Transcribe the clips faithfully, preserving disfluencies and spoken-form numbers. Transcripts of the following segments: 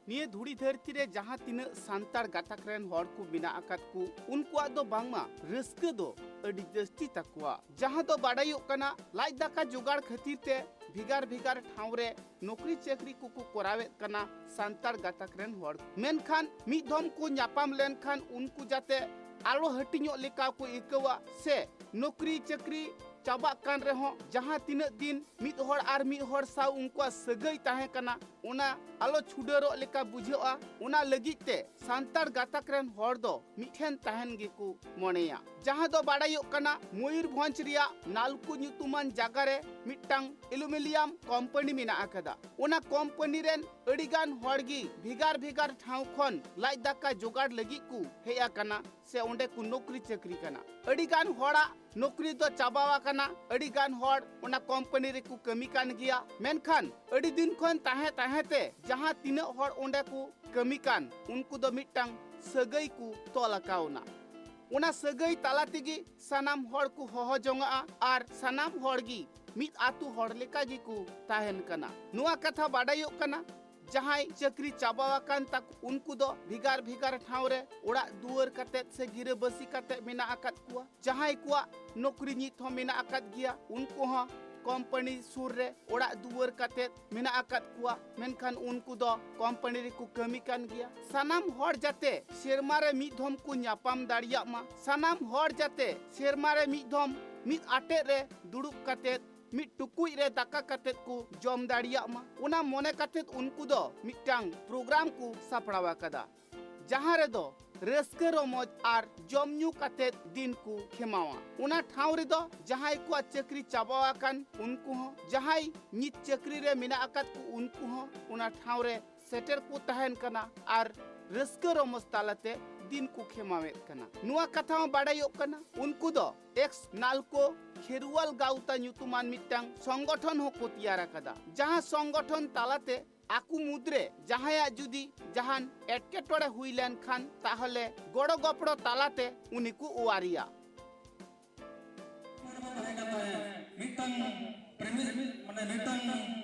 ᱱᱤᱭᱟᱹ ᱫᱷᱩᱲᱤ ᱫᱷᱟᱹᱨᱛᱤ ᱨᱮ ᱡᱟᱦᱟᱸ ᱛᱤᱱᱟᱹᱜ ᱥᱟᱱᱛᱟᱲ ᱜᱟᱛᱟᱠ ᱨᱮᱱ ᱦᱚᱲ ᱠᱚ ᱢᱮᱱᱟᱜ ᱟᱠᱟᱫ ᱠᱚ, ᱩᱱᱠᱩᱣᱟᱜ ᱫᱚ ᱵᱟᱝᱢᱟ ᱨᱟᱹᱥᱠᱟᱹ ᱫᱚ ᱟᱹᱰᱤ ᱡᱟᱹᱥᱛᱤ ᱛᱟᱠᱚᱣᱟ᱾ ᱡᱟᱦᱟᱸ ᱫᱚ ᱵᱟᱰᱟᱭᱚᱜ ᱠᱟᱱᱟ, ᱞᱟᱡ ᱫᱟᱠᱟ ᱡᱚᱜᱟᱲ ᱠᱷᱟᱹᱛᱤᱨ ᱛᱮ ᱵᱷᱮᱜᱟᱨ ᱵᱷᱮᱜᱟᱨ ᱴᱷᱟᱶ ᱨᱮ ᱱᱚᱠᱨᱤ ᱪᱟᱹᱠᱨᱤ ᱠᱚᱠᱚ ᱠᱚᱨᱟᱣᱮᱫ ᱠᱟᱱᱟ ᱥᱟᱱᱛᱟᱲ ᱜᱟᱛᱟᱠ ᱨᱮᱱ ᱦᱚᱲ᱾ ᱢᱮᱱᱠᱷᱟᱱ ᱢᱤᱫ ᱫᱷᱚᱢ ᱠᱚ ᱧᱟᱯᱟᱢ ᱞᱮᱱᱠᱷᱟᱱ ᱩᱱᱠᱩ ᱡᱟᱛᱮ ᱟᱞᱚ ᱦᱟᱹᱴᱤᱧᱚᱜ ᱞᱮᱠᱟ ᱠᱚ ᱟᱹᱭᱠᱟᱹᱣᱟ, ᱥᱮ ᱱᱚᱠᱨᱤ ᱪᱟᱹᱠᱨᱤ ᱪᱟᱵᱟᱜ ᱠᱟᱱ ᱨᱮᱦᱚᱸ ᱡᱟᱦᱟᱸ ᱛᱤᱱᱟᱹᱜ ᱫᱤᱱ ᱢᱤᱫ ᱦᱚᱲ ᱟᱨ ᱢᱤᱫ ᱦᱚᱲ ᱥᱟᱶ ᱩᱱᱠᱩᱣᱟᱜ ᱥᱟᱹᱜᱟᱹᱭ ᱛᱟᱦᱮᱸ ᱠᱟᱱᱟ, ᱚᱱᱟ ᱟᱞᱚ ᱪᱷᱩᱰᱟᱹᱨᱚᱜ ᱞᱮᱠᱟ ᱵᱩᱡᱷᱟᱹᱜᱼᱟ᱾ ᱚᱱᱟ ᱞᱟᱹᱜᱤᱫ ᱛᱮ ᱥᱟᱱᱛᱟᱲ ᱜᱟᱛᱟᱠ ᱨᱮᱱ ᱦᱚᱲ ᱫᱚ ᱢᱤᱫᱴᱷᱮᱱ ᱛᱟᱦᱮᱱ ᱜᱮᱠᱚ ᱢᱚᱱᱮᱭᱟ᱾ ᱡᱟᱦᱟᱸ ᱫᱚ ᱵᱟᱰᱟᱭᱚᱜ ᱠᱟᱱᱟ, ᱢᱚᱭᱩᱨᱵᱷᱚᱸᱡᱽ ᱨᱮᱭᱟᱜ ᱱᱟᱞᱠᱳ ᱧᱩᱛᱩᱢᱟᱱ ᱡᱟᱭᱜᱟ ᱨᱮ ᱢᱤᱫᱴᱟᱝ ᱮᱞᱩᱢᱤᱱᱤᱭᱟᱢ ᱠᱳᱢᱯᱟᱱᱤ ᱢᱮᱱᱟᱜ ᱟᱠᱟᱫᱟ᱾ ᱚᱱᱟ ᱠᱳᱢᱯᱟᱱᱤ ᱨᱮᱱ ᱟᱹᱰᱤᱜᱟᱱ ᱦᱚᱲ ᱜᱮ ᱵᱷᱮᱜᱟᱨ ᱵᱷᱮᱜᱟᱨ ᱴᱷᱟᱶ ᱠᱷᱚᱱ ᱞᱟᱡ ᱫᱟᱠᱟ ᱡᱚᱜᱟᱲ ᱞᱟᱹᱜᱤᱫ ᱠᱚ ᱦᱮᱡ ᱟᱠᱟᱱᱟ, ᱥᱮ ᱚᱸᱰᱮ ᱠᱚ ᱱᱚᱠᱨᱤ ᱪᱟᱹᱠᱨᱤ ᱠᱟᱱᱟ᱾ ᱟᱹᱰᱤᱜᱟᱱ ᱦᱚᱲᱟᱜ ᱱᱚᱠᱨᱤ ᱫᱚ ᱪᱟᱵᱟ ᱟᱠᱟᱱᱟ, ᱟᱹᱰᱤᱜᱟᱱ ᱦᱚᱲ ᱚᱱᱟ ᱠᱳᱢᱯᱟᱱᱤ ᱨᱮᱠᱚ ᱠᱟᱹᱢᱤ ᱠᱟᱱ ᱜᱮᱭᱟ᱾ ᱢᱮᱱᱠᱷᱟᱱ ᱟᱹᱰᱤ ᱫᱤᱱ ᱠᱷᱚᱱ ᱛᱟᱦᱮᱸ ᱛᱟᱦᱮᱸ ᱛᱮ ᱡᱟᱦᱟᱸ ᱛᱤᱱᱟᱹᱜ ᱦᱚᱲ ᱚᱸᱰᱮ ᱠᱚ ᱠᱟᱹᱢᱤ ᱠᱟᱱ, ᱩᱱᱠᱩ ᱫᱚ ᱢᱤᱫᱴᱟᱝ ᱥᱟᱹᱜᱟᱹᱭ ᱠᱚ ᱛᱚᱞ ᱟᱠᱟᱣᱱᱟ᱾ ᱚᱱᱟ ᱥᱟᱹᱜᱟᱹᱭ ᱛᱟᱞᱟ ᱛᱮᱜᱮ ᱥᱟᱱᱟᱢ ᱦᱚᱲ ᱠᱚ ᱦᱚᱦᱚ ᱡᱚᱝᱟᱜᱼᱟ ᱟᱨ ᱥᱟᱱᱟᱢ ᱦᱚᱲ ᱜᱮ ᱢᱤᱫ ᱟᱹᱛᱩ ᱦᱚᱲ ᱞᱮᱠᱟ ᱜᱮᱠᱚ ᱛᱟᱦᱮᱱ ᱠᱟᱱᱟ᱾ ᱱᱚᱣᱟ ᱠᱟᱛᱷᱟ ᱵᱟᱰᱟᱭᱚᱜ ᱠᱟᱱᱟ, ᱡᱟᱦᱟᱸᱭ ᱪᱟᱹᱠᱨᱤ ᱪᱟᱵᱟ ᱟᱠᱟᱱ ᱛᱟᱠᱚ, ᱩᱱᱠᱩ ᱫᱚ ᱵᱷᱮᱜᱟᱨ ᱵᱷᱮᱜᱟᱨ ᱴᱷᱟᱶ ᱨᱮ ᱚᱲᱟᱜ ᱫᱩᱣᱟᱹᱨ ᱠᱟᱛᱮᱫ ᱥᱮ ᱜᱤᱨᱟᱹᱵᱟᱹᱥᱤ ᱠᱟᱛᱮᱫ ᱢᱮᱱᱟᱜ ᱟᱠᱟᱫ ᱠᱚᱣᱟ᱾ ᱡᱟᱦᱟᱸᱭ ᱠᱚᱣᱟᱜ ᱱᱚᱠᱨᱤ ᱱᱤᱛ ᱦᱚᱸ ᱢᱮᱱᱟᱜ ᱟᱠᱟᱫ ᱜᱮᱭᱟ, ᱩᱱᱠᱩ ᱦᱚᱸ ᱠᱳᱢᱯᱟᱱᱤ ᱥᱩᱨ ᱨᱮ ᱚᱲᱟᱜ ᱫᱩᱣᱟᱹᱨ ᱠᱟᱛᱮᱫ ᱢᱮᱱᱟᱜ ᱟᱠᱟᱫ ᱠᱚᱣᱟ, ᱢᱮᱱᱠᱷᱟᱱ ᱩᱱᱠᱩ ᱫᱚ ᱠᱳᱢᱯᱟᱱᱤ ᱨᱮᱠᱚ ᱠᱟᱹᱢᱤ ᱠᱟᱱ ᱜᱮᱭᱟ᱾ ᱥᱟᱱᱟᱢ ᱦᱚᱲ ᱡᱟᱛᱮ ᱥᱮᱨᱢᱟ ᱨᱮ ᱢᱤᱫ ᱫᱷᱚᱢ ᱠᱚ ᱧᱟᱯᱟᱢ ᱫᱟᱲᱮᱭᱟᱜ ᱢᱟ, ᱥᱟᱱᱟᱢ ᱦᱚᱲ ᱡᱟᱛᱮ ᱥᱮᱨᱢᱟ ᱨᱮ ᱢᱤᱫ ᱫᱷᱚᱢ ᱢᱤᱫ ᱟᱴᱮᱫ ᱨᱮ ᱫᱩᱲᱩᱵ ᱠᱟᱛᱮᱫ ᱢᱤᱫ ᱴᱩᱠᱩᱡ ᱨᱮ ᱫᱟᱠᱟ ᱠᱟᱛᱮᱫ ᱠᱚ ᱡᱚᱢ ᱫᱟᱲᱮᱭᱟᱜ ᱢᱟ, ᱚᱱᱟ ᱢᱚᱱᱮ ᱠᱟᱛᱮᱫ ᱩᱱᱠᱩ ᱫᱚ ᱢᱤᱫᱴᱟᱝ ᱯᱨᱳᱜᱨᱟᱢ ᱠᱚ ᱥᱟᱯᱲᱟᱣ ᱟᱠᱟᱫᱟ, ᱡᱟᱦᱟᱸ ᱨᱮᱫᱚ ᱨᱟᱹᱥᱠᱟᱹ ᱨᱚᱢᱚᱡᱽ ᱟᱨ ᱡᱚᱢ ᱧᱩ ᱠᱟᱛᱮᱫ ᱫᱤᱱ ᱠᱚ ᱠᱷᱮᱢᱟᱣᱟ᱾ ᱚᱱᱟ ᱴᱷᱟᱶ ᱨᱮᱫᱚ ᱡᱟᱦᱟᱸᱭ ᱠᱚᱣᱟᱜ ᱪᱟᱹᱠᱨᱤ ᱪᱟᱵᱟ ᱟᱠᱟᱱ, ᱩᱱᱠᱩ ᱦᱚᱸ, ᱡᱟᱦᱟᱸᱭ ᱱᱤᱛ ᱪᱟᱹᱠᱨᱤ ᱨᱮ ᱢᱮᱱᱟᱜ ᱟᱠᱟᱫ ᱠᱚ, ᱩᱱᱠᱩ ᱦᱚᱸ ᱚᱱᱟ ᱴᱷᱟᱶ ᱨᱮ ᱥᱮᱴᱮᱨ ᱠᱚ ᱛᱟᱦᱮᱱ ᱠᱟᱱᱟ ᱟᱨ ᱨᱟᱹᱥᱠᱟᱹ ᱨᱚᱢᱚᱡᱽ ᱛᱟᱞᱟᱛᱮ ᱫᱤᱱ ᱠᱚ ᱠᱷᱮᱢᱟᱣᱮᱫ ᱠᱟᱱᱟ᱾ ᱱᱚᱣᱟ ᱠᱟᱛᱷᱟ ᱦᱚᱸ ᱵᱟᱰᱟᱭᱚᱜ ᱠᱟᱱᱟ, ᱩᱱᱠᱩ ᱫᱚ ᱮᱠᱥ ᱱᱟᱞᱠᱳ ᱠᱷᱮᱨᱣᱟᱞ ᱜᱟᱶᱛᱟ ᱧᱩᱛᱩᱢᱟᱱ ᱢᱤᱫᱴᱟᱝ ᱥᱚᱝᱜᱚᱴᱷᱚᱱ ᱦᱚᱸᱠᱚ ᱛᱮᱭᱟᱨ ᱟᱠᱟᱫᱟ, ᱡᱟᱦᱟᱸ ᱥᱚᱝᱜᱚᱴᱷᱚᱱ ᱛᱟᱞᱟᱛᱮ ᱟᱠᱚ ᱢᱩᱫᱽᱨᱮ ᱡᱟᱦᱟᱸᱭᱟᱜ ᱡᱩᱫᱤ ᱡᱟᱦᱟᱱ ᱮᱴᱠᱮᱴᱚᱬᱮ ᱦᱩᱭ ᱞᱮᱱᱠᱷᱟᱱ, ᱛᱟᱦᱚᱞᱮ ᱜᱚᱲᱚ ᱜᱚᱯᱚᱲᱚ ᱛᱟᱞᱟᱛᱮ ᱩᱱᱤ ᱠᱚ ᱚᱣᱟᱨᱮᱭᱟ᱾ ᱢᱤᱫᱴᱟᱝ ᱯᱨᱮᱢᱤᱥ, ᱢᱟᱱᱮ ᱢᱤᱫᱴᱟᱝ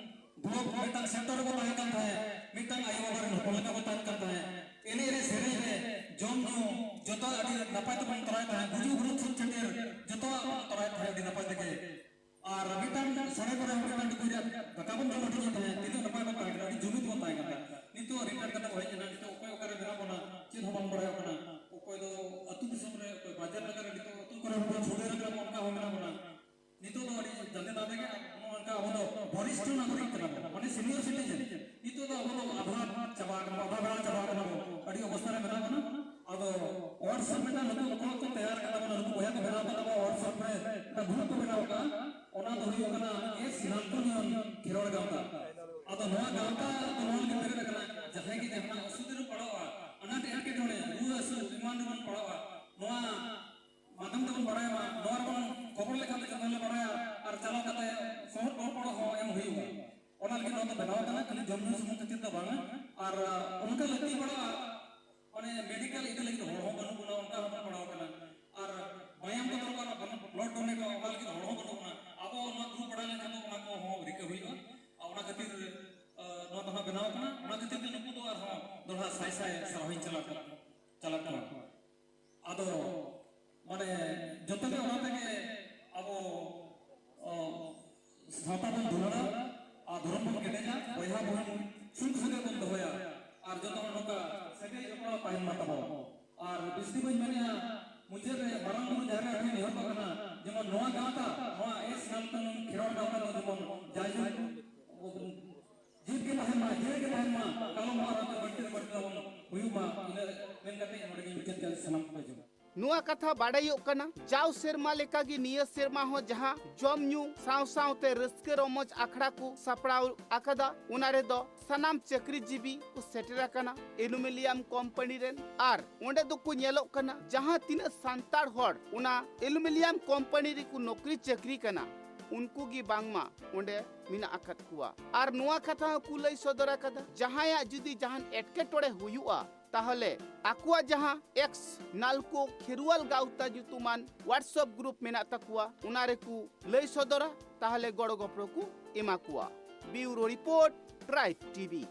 ᱵᱞᱚᱠ, ᱢᱤᱫᱴᱟᱝ ᱥᱮᱠᱴᱚᱨ ᱨᱮᱠᱚ ᱛᱟᱦᱮᱸ ᱠᱟᱱ ᱛᱟᱦᱮᱸᱫ, ᱢᱤᱫᱴᱟᱝ ᱟᱭᱳ ᱵᱟᱵᱟ ᱨᱮᱱ ᱦᱚᱯᱚᱱ ᱱᱟᱯᱟᱭ ᱛᱮᱵᱚᱱ ᱛᱚᱨᱟᱭ ᱛᱟᱦᱮᱸᱫ, ᱜᱩᱡᱩᱜ ᱵᱩᱨᱩ ᱪᱷᱩᱛ ᱪᱷᱟᱹᱴᱭᱟᱹᱨ ᱡᱚᱛᱚᱣᱟᱜ ᱵᱚᱱ ᱛᱚᱨᱟᱭ ᱛᱟᱦᱮᱸᱫ ᱟᱹᱰᱤ ᱱᱟᱯᱟᱭ ᱛᱮᱜᱮ᱾ ᱟᱨ ᱢᱤᱫᱴᱟᱝ ᱥᱟᱲᱮ ᱠᱚᱨᱮ ᱦᱚᱸ ᱢᱤᱫᱴᱟᱝ ᱴᱩᱠᱩᱡ ᱨᱮ ᱫᱟᱠᱟ ᱵᱚᱱ ᱡᱚᱢ ᱦᱟᱹᱴᱤᱧᱮᱫ ᱛᱟᱦᱮᱸᱫ, ᱛᱤᱱᱟᱹᱜ ᱱᱟᱯᱟᱭ ᱵᱚᱱ ᱛᱟᱦᱮᱸ ᱠᱟᱱᱟ, ᱟᱹᱰᱤ ᱡᱩᱢᱤᱫ ᱵᱚᱱ ᱛᱟᱦᱮᱸ ᱠᱟᱱᱟ᱾ ᱱᱤᱛᱚᱜ ᱨᱤᱴᱟᱭᱟᱨ ᱠᱟᱛᱮ ᱵᱚᱱ ᱦᱮᱡ ᱮᱱᱟ, ᱱᱤᱛᱚᱜ ᱚᱠᱚᱭ ᱚᱠᱟᱨᱮ ᱢᱮᱱᱟᱜ ᱵᱚᱱᱟ ᱪᱮᱫ ᱦᱚᱸ ᱵᱟᱝ ᱵᱟᱲᱟᱭᱚᱜ ᱠᱟᱱᱟ᱾ ᱚᱠᱚᱭ ᱫᱚ ᱟᱹᱛᱩ ᱫᱤᱥᱚᱢ ᱨᱮ, ᱚᱠᱚᱭ ᱵᱟᱡᱟᱨ ᱱᱟᱜᱟᱨ ᱨᱮ, ᱱᱤᱛᱚᱜ ᱟᱹᱛᱩ ᱠᱚᱨᱮ ᱦᱚᱸ ᱵᱚᱱ ᱪᱷᱩᱰᱟᱹᱨ ᱟᱠᱟᱱᱟ, ᱚᱱᱠᱟ ᱦᱚᱸ ᱢᱮᱱᱟᱜ ᱵᱚᱱᱟ᱾ ᱱᱤᱛᱚᱜ ᱫᱚ ᱟᱹᱰᱤ ᱡᱟᱞᱮ ᱫᱟᱫᱮ ᱜᱮ ᱱᱚᱜᱼᱚ ᱱᱚᱝᱠᱟ ᱟᱵᱚ ᱫᱚ ᱵᱚᱨᱤᱥᱴᱷᱚ ᱱᱟᱜᱚᱨᱤᱠ ᱠᱟᱱᱟ ᱵᱚᱱ, ᱢᱟᱱᱮ ᱥᱤᱱᱤᱭᱚᱨ ᱥᱤᱴᱤᱡᱮᱱ᱾ ᱱᱤᱛᱚᱜ ᱫᱚ ᱟᱵᱚ ᱫᱚ ᱟᱫᱷᱟ ᱪᱟᱵᱟ ᱟᱠᱟᱱᱟ, ᱟᱫᱷᱟ ᱵᱮᱲᱟ ᱪᱟᱵᱟ ᱟᱠᱟᱱᱟ ᱵᱚᱱ, ᱟᱹᱰᱤ ᱚᱵᱚᱥᱛᱷᱟ ᱨᱮ ᱢᱮᱱᱟᱜ ᱵᱚᱱᱟ᱾ ᱟᱫᱚ WhatsApp ᱢᱤᱫᱴᱟᱝ ᱱᱩᱠᱩ ᱚᱠᱚᱭ ᱠᱚ ᱛᱮᱭᱟᱨ ᱠᱟᱫᱟ ᱵᱚᱱᱟ, ᱱᱩᱠᱩ ᱵᱚᱭᱦᱟ ᱠᱚ ᱵᱮᱱᱟᱣ ᱠᱟᱫᱟ ᱵᱚᱱᱟ, WhatsApp ᱨᱮ ᱢᱤᱫᱴᱟᱝ ᱜᱨᱩᱯ ᱠᱚ ᱵᱮᱱᱟᱣ ᱠᱟᱜᱼᱟ, ᱚᱱᱟ ᱫᱚ ᱦᱩᱭᱩᱜ ᱠᱟᱱᱟ ᱮᱥ ᱱᱟᱞᱠᱚᱱᱤᱭᱚᱱ ᱠᱷᱮᱨᱣᱟᱲ ᱜᱟᱶᱛᱟ᱾ ᱟᱫᱚ ᱱᱚᱣᱟ ᱜᱟᱶᱛᱟ ᱫᱚ ᱱᱚᱣᱟ ᱞᱟᱹᱜᱤᱫ ᱵᱮᱨᱮᱫ ᱟᱠᱟᱱᱟ, ᱡᱟᱦᱟᱸᱭ ᱜᱮ ᱡᱟᱦᱟᱱᱟᱜ ᱚᱥᱩᱵᱤᱫᱷᱟ ᱨᱮ ᱯᱟᱲᱟᱣᱟ, ᱟᱱᱟᱴ ᱮᱴᱠᱮᱴᱚᱬᱮ, ᱨᱩᱣᱟᱹ ᱦᱟᱹᱥᱩ, ᱮᱢᱟᱱ ᱨᱮᱵᱚᱱ ᱯᱟᱲᱟᱣᱟ, ᱱᱚᱣᱟ ᱢᱟᱫᱷᱚᱢ ᱛᱮᱵᱚᱱ ᱵᱟᱲᱟᱭ ᱢᱟ, ᱱᱚᱣᱟ ᱨᱮᱵᱚᱱ ᱠᱷᱚᱵᱚᱨ ᱞᱮᱠᱷᱟᱱ ᱫᱚ ᱡᱚᱛᱚ ᱞᱮ ᱵᱟᱲᱟᱭᱟ ᱟᱨ ᱪᱟᱞᱟᱣ ᱠᱟᱛᱮ ᱥᱚᱦᱚᱫ ᱜᱚᱲᱚ ᱦᱚᱸ ᱮᱢ ᱦᱩᱭᱩᱜᱼᱟ᱾ ᱚᱱᱟ ᱞᱟᱹᱜᱤᱫ ᱱᱚᱣᱟ ᱫᱚ ᱵᱮᱱᱟᱣ ᱟᱠᱟᱱᱟ, ᱠᱷᱟᱹᱞᱤ ᱡᱚᱢ ᱧᱩ ᱥᱩᱢᱩᱝ ᱠᱷᱟᱹᱛᱤᱨ ᱫᱚ ᱵᱟᱝᱟ᱾ ᱟᱨ ᱚᱱᱠᱟ ᱞᱟᱹᱠᱛᱤ ᱯᱟᱲᱟᱜᱼᱟ, ᱢᱟᱱᱮ ᱢᱮᱰᱤᱠᱮᱞ ᱤᱫᱤ ᱞᱟᱹᱜᱤᱫ ᱦᱚᱲ ᱦᱚᱸ ᱵᱟᱹᱱᱩᱜ ᱵᱚᱱᱟ, ᱚᱱᱠᱟ ᱦᱚᱸ ᱵᱚᱱ ᱯᱟᱲᱟᱣ ᱟᱠᱟᱱᱟ᱾ ᱟᱨ ᱢᱟᱭᱟᱢ ᱠᱚ ᱫᱚᱨᱠᱟᱨ, ᱵᱞᱟᱰ ᱰᱳᱱᱮᱴ, ᱚᱱᱟ ᱞᱟᱹᱜᱤᱫ ᱦᱚᱲ ᱦᱚᱸ ᱵᱟᱹᱱᱩᱜ ᱵᱚᱱᱟ᱾ ᱟᱵᱚ ᱱᱚᱣᱟ ᱜᱨᱩᱯ ᱵᱟᱲᱟᱭ ᱞᱮᱱᱠᱷᱟᱱ ᱫᱚ ᱚᱱᱟ ᱠᱚᱦᱚᱸ ᱨᱤᱠᱟᱹ ᱦᱩᱭᱩᱜᱼᱟ᱾ ᱟᱨ ᱚᱱᱟ ᱠᱷᱟᱹᱛᱤᱨ ᱱᱚᱣᱟ ᱫᱚ ᱦᱟᱸᱜ ᱵᱮᱱᱟᱣ ᱟᱠᱟᱱᱟ, ᱚᱱᱟ ᱠᱷᱟᱹᱛᱤᱨ ᱛᱮ ᱱᱩᱠᱩ ᱫᱚ ᱟᱨᱦᱚᱸ ᱫᱚᱦᱲᱟ ᱥᱟᱭ ᱥᱟᱭ ᱥᱟᱨᱦᱟᱣᱤᱧ ᱪᱟᱞᱟᱜ ᱠᱟᱱᱟ᱾ ᱪᱟᱞᱟᱜ ᱠᱟᱱᱟ᱾ ᱟᱫᱚ ᱢᱟᱱᱮ ᱡᱚᱛᱚ ᱜᱮ ᱚᱱᱟ ᱛᱮᱜᱮ ᱟᱵᱚ, ᱚ, ᱥᱟᱶᱛᱟ ᱵᱚᱱ ᱫᱩᱞᱟᱹᱲᱟ ᱟᱨ ᱫᱷᱚᱨᱚᱢ ᱵᱚᱱ ᱠᱮᱴᱮᱡᱟ, ᱵᱚᱭᱦᱟ ᱵᱚᱱ ᱥᱩᱠ ᱥᱟᱹᱜᱟᱹᱭ ᱵᱚᱱ ᱫᱚᱦᱚᱭᱟ ᱟᱨ ᱡᱚᱛᱚ ᱦᱚᱲ ᱱᱚᱝᱠᱟ ᱥᱟᱹᱜᱟᱹᱭ ᱡᱚᱯᱲᱟᱣ ᱛᱟᱦᱮᱱ ᱢᱟ ᱛᱟᱵᱚᱱ᱾ ᱟᱨ ᱵᱤᱥᱛᱤ ᱵᱟᱹᱧ ᱢᱮᱱᱮᱜᱼᱟ, ᱢᱩᱪᱟᱹᱫ ᱨᱮ ᱢᱟᱨᱟᱝ ᱵᱩᱨᱩ ᱡᱟᱦᱮᱨ ᱟᱭᱳ ᱴᱷᱮᱱ ᱱᱮᱦᱚᱨ ᱠᱟᱱᱟ, ᱡᱮᱢᱚᱱ ᱱᱚᱣᱟ ᱜᱟᱶᱛᱟ, ᱱᱚᱣᱟ ᱮᱥ ᱱᱟᱞᱠᱚᱱ ᱠᱷᱮᱨᱣᱟᱲ ᱜᱟᱶᱛᱟ ᱫᱚ ᱡᱮᱢᱚᱱ ᱡᱟᱭᱡᱩᱜᱽ ᱡᱤᱵᱽ ᱜᱮ ᱛᱟᱦᱮᱱ ᱢᱟ, ᱡᱤᱭᱟᱹᱲ ᱜᱮ ᱛᱟᱦᱮᱱ ᱢᱟ, ᱠᱟᱞᱚᱢ ᱦᱚᱸ ᱟᱨᱦᱚᱸ ᱵᱟᱹᱲᱛᱤ ᱵᱟᱹᱲᱛᱤ ᱛᱟᱵᱚᱱ ᱦᱩᱭᱩᱜ ᱢᱟ᱾ ᱤᱱᱟᱹ ᱢᱮᱱ ᱠᱟᱛᱮ ᱱᱚᱰᱮ ᱜᱮᱧ ᱢᱩᱪᱟᱹᱫ ᱠᱮᱫᱟ᱾ ᱥᱟᱱᱟᱢ ᱠᱚ ᱡᱚᱦᱟᱨ᱾ ᱱᱚᱣᱟ ᱠᱟᱛᱷᱟ ᱵᱟᱰᱟᱭᱚᱜ ᱠᱟᱱᱟ, ᱡᱟᱣ ᱥᱮᱨᱢᱟ ᱞᱮᱠᱟᱜᱮ ᱱᱤᱭᱟᱹ ᱥᱮᱨᱢᱟ ᱦᱚᱸ ᱡᱟᱦᱟᱸ ᱡᱚᱢ ᱧᱩ ᱥᱟᱶ ᱥᱟᱶᱛᱮ ᱨᱟᱹᱥᱠᱟᱹ ᱨᱚᱢᱚᱡᱽ ᱟᱠᱷᱲᱟ ᱠᱚ ᱥᱟᱯᱲᱟᱣ ᱟᱠᱟᱫᱟ, ᱚᱱᱟ ᱨᱮᱫᱚ ᱥᱟᱱᱟᱢ ᱪᱟᱹᱠᱨᱤᱡᱤᱵᱤ ᱠᱚ ᱥᱮᱴᱮᱨ ᱟᱠᱟᱱᱟ, ᱮᱞᱩᱢᱤᱱᱤᱭᱟᱢ ᱠᱳᱢᱯᱟᱱᱤ ᱨᱮᱱ, ᱟᱨ ᱚᱸᱰᱮ ᱫᱚᱠᱚ ᱧᱮᱞᱚᱜ ᱠᱟᱱᱟ ᱡᱟᱦᱟᱸ ᱛᱤᱱᱟᱹᱜ ᱥᱟᱱᱛᱟᱲ ᱦᱚᱲ ᱚᱱᱟ ᱮᱞᱩᱢᱤᱱᱤᱭᱟᱢ ᱠᱳᱢᱯᱟᱱᱤ ᱨᱮᱠᱚ ᱱᱚᱠᱨᱤ ᱪᱟᱹᱠᱨᱤ ᱠᱟᱱᱟ, ᱩᱱᱠᱩ ᱜᱮ ᱵᱟᱝᱢᱟ ᱚᱸᱰᱮ ᱢᱮᱱᱟᱜ ᱟᱠᱟᱫ ᱠᱚᱣᱟ᱾ ᱟᱨ ᱱᱚᱣᱟ ᱠᱟᱛᱷᱟ ᱦᱚᱸᱠᱚ ᱞᱟᱹᱭ ᱥᱚᱫᱚᱨ ᱟᱠᱟᱫᱟ, ᱡᱟᱦᱟᱸᱭᱟᱜ ᱡᱩᱫᱤ ᱡᱟᱦᱟᱱ ᱮᱴᱠᱮᱴᱚᱬᱮ ᱦᱩᱭᱩᱜᱼᱟ, ᱛᱟᱦᱚᱞᱮ ᱟᱠᱚᱣᱟᱜ ᱡᱟᱦᱟᱸ ᱮᱠᱥ ᱱᱟᱞᱠᱳ ᱠᱷᱮᱨᱣᱟᱞ ᱜᱟᱶᱛᱟ ᱧᱩᱛᱩᱢᱟᱱ WhatsApp ᱜᱨᱩᱯ ᱢᱮᱱᱟᱜ ᱛᱟᱠᱚᱣᱟ, ᱚᱱᱟ ᱨᱮᱠᱚ ᱞᱟᱹᱭ ᱥᱚᱫᱚᱨᱟ, ᱛᱟᱦᱚᱞᱮ ᱜᱚᱲᱚ ᱜᱚᱯᱚᱲᱚ ᱠᱚ ᱮᱢᱟ ᱠᱚᱣᱟ᱾ ᱵᱤᱭᱩᱨᱳ ᱨᱤᱯᱳᱨᱴ, ᱴᱨᱟᱭᱤᱵᱽ ᱴᱤᱵᱷᱤ᱾